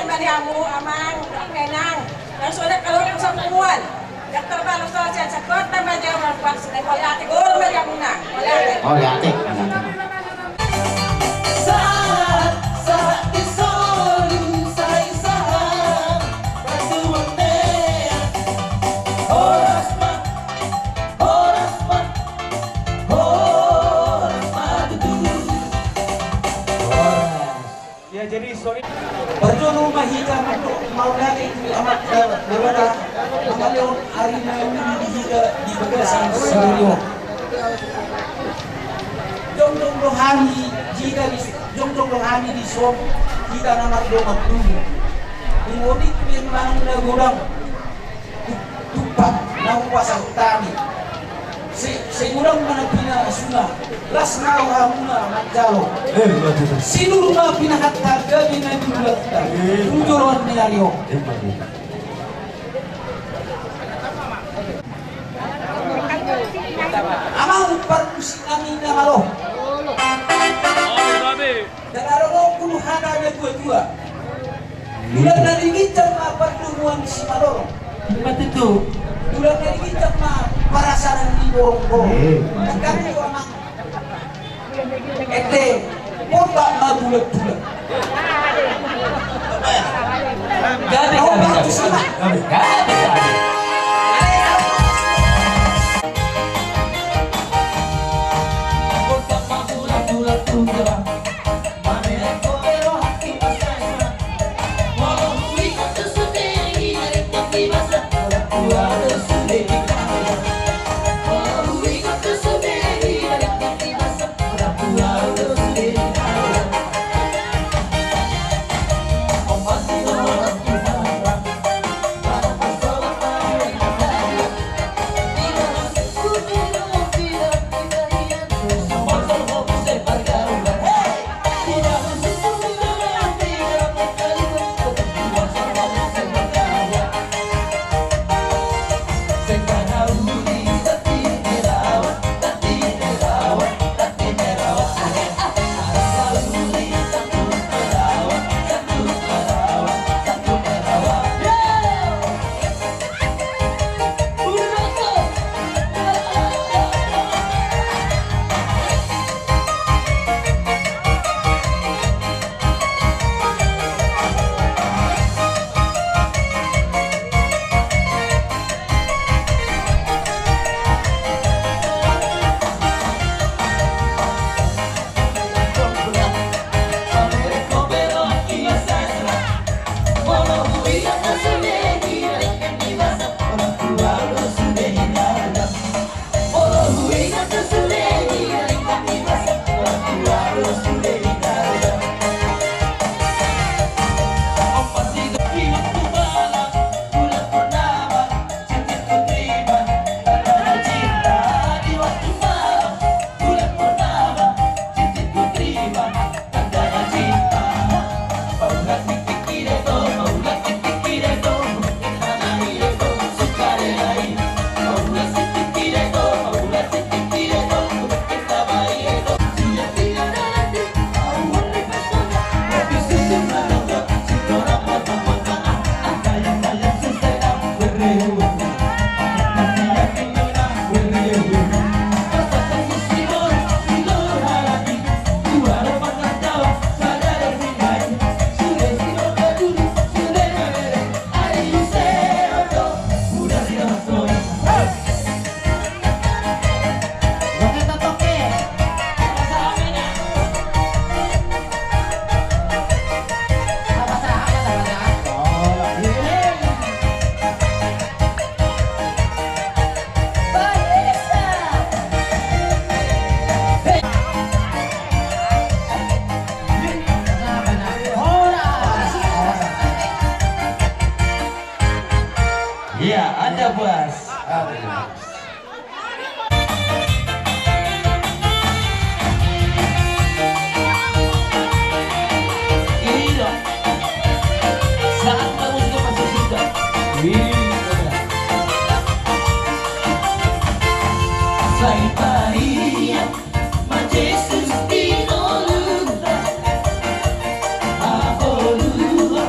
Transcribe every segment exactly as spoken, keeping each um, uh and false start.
Mari hamu amang, inang, langsung aja kalau langsung punguan. Dokter Bang, langsung aja cakot tambah jauh, Bang, sudah. Mauliate, gor, mari hamu, nang. Mauliate. Mauliate. Sahat, sahat di solu, sai sahat. Batu mate. Horas ma, horas ma, horas ma tutu. Horas. Ya, jadi, sorry. Parjolo ma hita mandok mauliate tu Amanta Debata, na malehon ari na uli di hita di bagasan sadari on. Jongjong do hami hita di, jongjong do hami dison, hita na mardongan tubu. Di modik pe manang na godang. Tumpak na hupasahat hami. Sai, sai godang ma na pinasuna. Las ma rohamuna manjalo. Eh, betul. Sinur ma pinahanta, gabe na niulanta. Eh. Tu joloan ni ari on. Eh, betul. Amang parmusik nami na malo. Gabe, gabe. Ndang adong hulu hata na tua-tua. Bulan na di ginjang ma pardomuan simalolong. Ima tutu. Bulan na di ginjang ma parasaran ni borong-borong. Eh. Ndang tu amang. Ende, pombak ma bulan-bulan. Gabe, gabe, gabe. Gabe, gabe. Iya, anda puas. Ini dong. Saat musik masuk sudah. Ini. Sai paria ma Jesus di ngolunta. Aholua.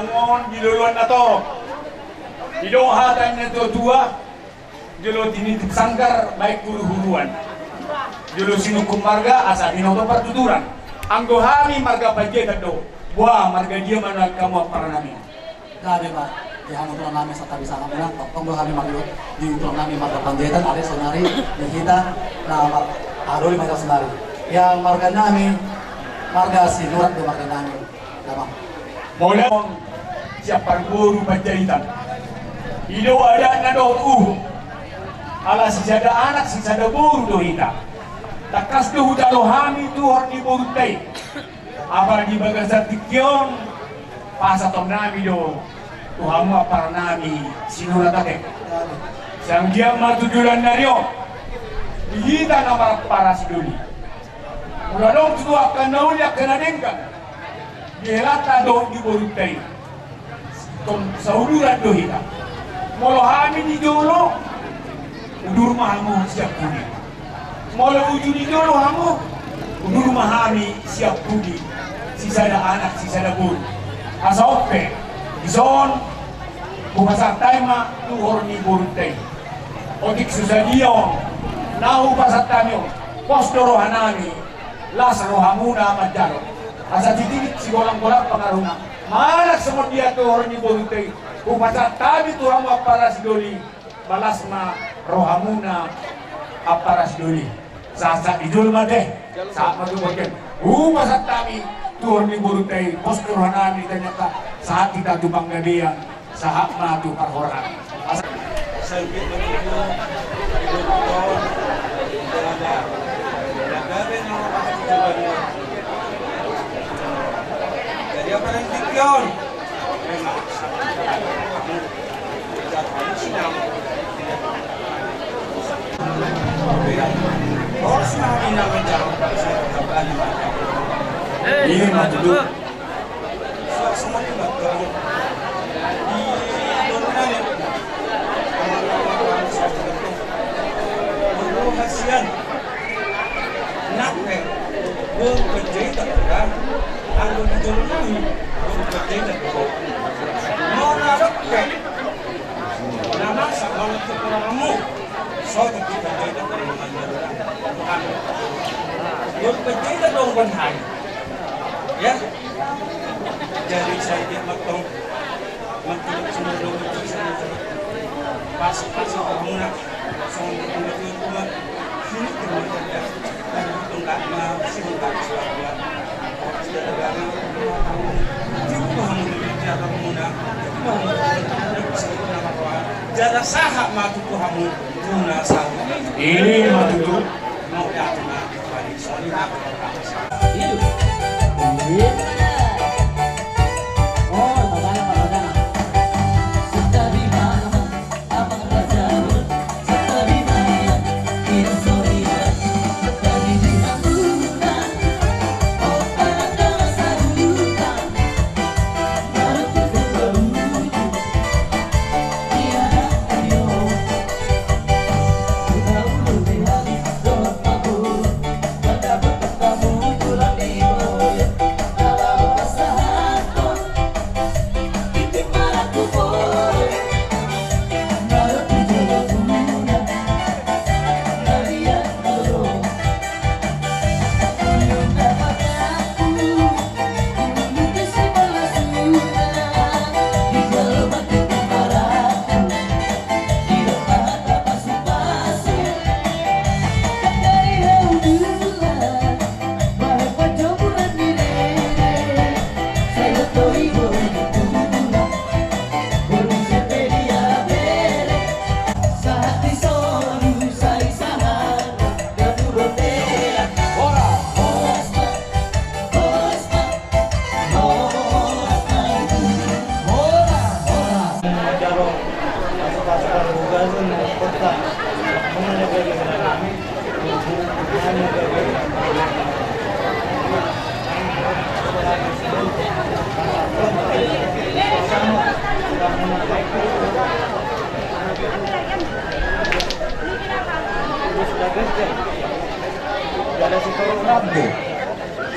Di loloan na torop. Didok hata ni na tua-tua, jolo tinitip sanggar baen huru-huruan. Jolo sinungkun marga asa binoto partuturan. Anggo hami marga Panjaitan do. Boha, marga dia ma nuaeng hamu ampara nami? Gabe ma di hamu tulang nami, santabi sanga muna, tongtong do hami marga di tulang nami marga Panjaitan, ale saonari di hita na mar-, adoli marga saonari. Ia marga nami, marga Sinurat do marga nami. Damang. Mauliate on sian parboru Panjaitan. I do adatna dohot uhum. Ala sisada anak sisada boru do hita. Tangkas do hujalo hami tuhor ni borunta i. Apala di bagasan tingki on, pasahaton nami do tu hamu ampara nami Sinurat ate. Sai anggiat ma tu joloan ni ari on, di hita na marampara sidoli. Molo adong tutu angka na uli angka na denggan di helanta dohot di borunta i, tong sauluran do hita. Molo hami di jolo, udur ma hamu sian pudi. Molo uju di jolo hamu, udur ma hami sian pudi. Sisada anak sisada boru. Asa on pe, dison hupasahat hami ma tuhor ni borunta i. Otik so sadia on na hupasahat hami on, pos do roha nami, las rohamuna manjalo. Asa titip sigolang-golang pangarahutna. Manang songon dia tuhor ni borunta i, hupasahat hami tu hamu ampara sidoli, las ma rohamuna ampara sidoli. Sahat-sahat ni jolma ate. Sahat ma tu borunta i. Hupasahat hami tuhor ni borunta i, pos do roha nami, ternyata sahat hita tu panggabean. Sahat ma tu parhorasan. Asa. Sangkit ma tutu. Jadi apa yang dipion? Memang. Iya, Mas Duduk. Nang pe, boru Panjaitan kan, anggo di jolo nami, boru Panjaitan do. Molo adong pe na masa molo tu porongmu, sogot di Panjaitan do. Boru Panjaitan do umbahen hami. Ya. Jadi sai dia mantong. Mantong sudah dua belas. Pas, pas muna. Jala sahat ma tutu hamu tu na sahat. Iya, ma tutu. Mau ya, ma.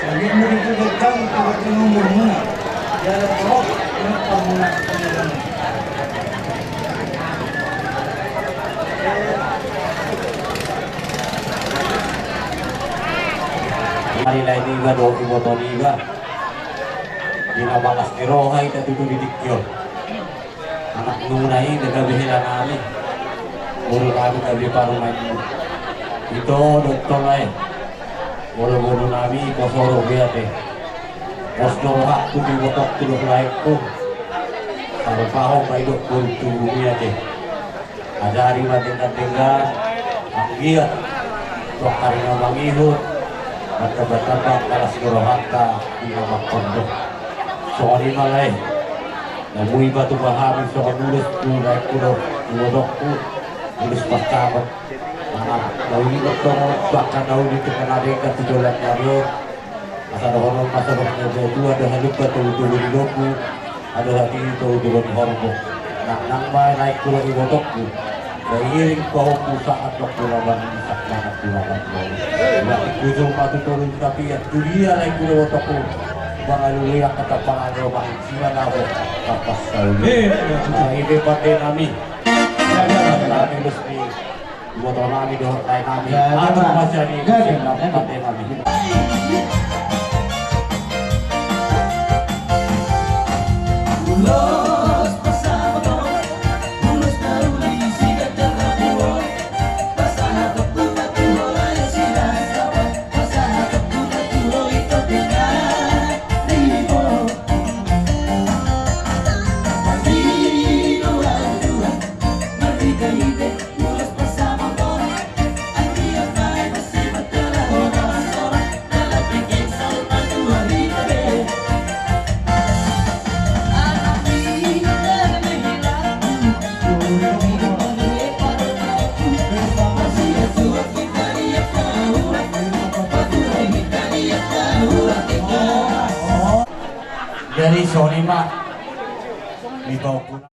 Jadi menurut itu kan apa umurmu? Ari lae niba dohot iboto niba, di na bagas ni roha hita tutu di tingki on. Anak nunga i na gabe hela nami, boru nami gabe parumaenmu. Ito do tong lae, molo boru nami poso do be ate. Pos do rohangku tu ibotongku dohot laengku. Tarpahom ma i dohot boru tu bumi ate. Ajari ma denggan-denggan, anggiat tu angka ari na mangihut, martamba-tamba angka las ni rohanta di na mangkorhon. Songon i ma lae. Na boi ma tubu hami songon ulos tu laengku dohot tu ibotongku, ulos pansamotan. Manang na uli ma tong, bahkan na uli tu na denggan tu joloan nami on. Asa dohonon ma songon na tuatua, ado halumpang togu-togu ni lombu, ado hatiti togu-togu ni horbo. Nangnang ma laengku dohot ibotongku, sai iring pahompu sahat dohot tu laban, sahat manang tu laban molo. Ulang tingkujung ma tu toru ni tapian, tu dia laengku dohot ibotongku mangalului angka tampalana, romahin sima dabo, tapas sauli. Eh, eh, eh. Ai be pande nami. Nami resmi. Iboto nami dohot lae nami. Atur ma sian i, sian pande nami. Jadi songon i ma. Di pahompu.